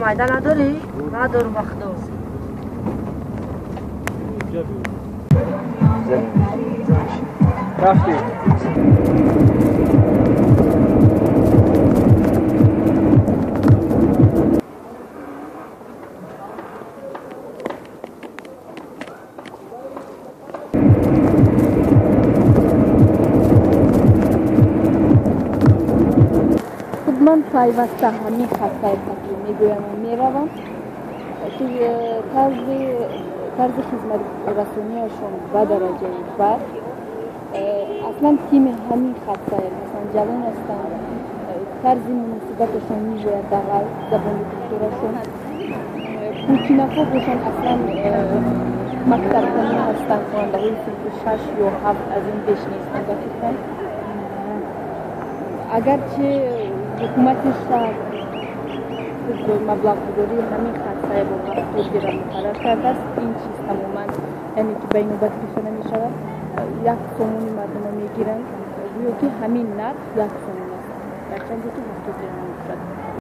Майда надорӣ? Надорум, ба худо. Рафтӣ. Ман пайваста ҳамин хатсайрҳо ки мегӯяму меравам, ки тарзи хизматрасониашон ба дараҷаи бад. Аслан тими ҳамин хатсайр масалан ҷавон ҳастанд, тарзи муносибаташон мебояд дағал, забони гуфторашон. Пулчинаҳо бошанд, аслан мактабхона ҳастанд, хонандаҳои синфи шаш ё ҳафт, аз ин беш нестанд ба фикрам. Агарчи ҳукумати шаҳр маблағгузории ҳамин хатсайрро 70 дирам муқаррар кардааст, ин чиз тамоман, яъне ки ба инобат гирифта намешавад. 1 сомони мардума мегиранд, гӯё ки ҳамин нарх 1 сомон аст, гарчанде ки 70 дирам мебошад.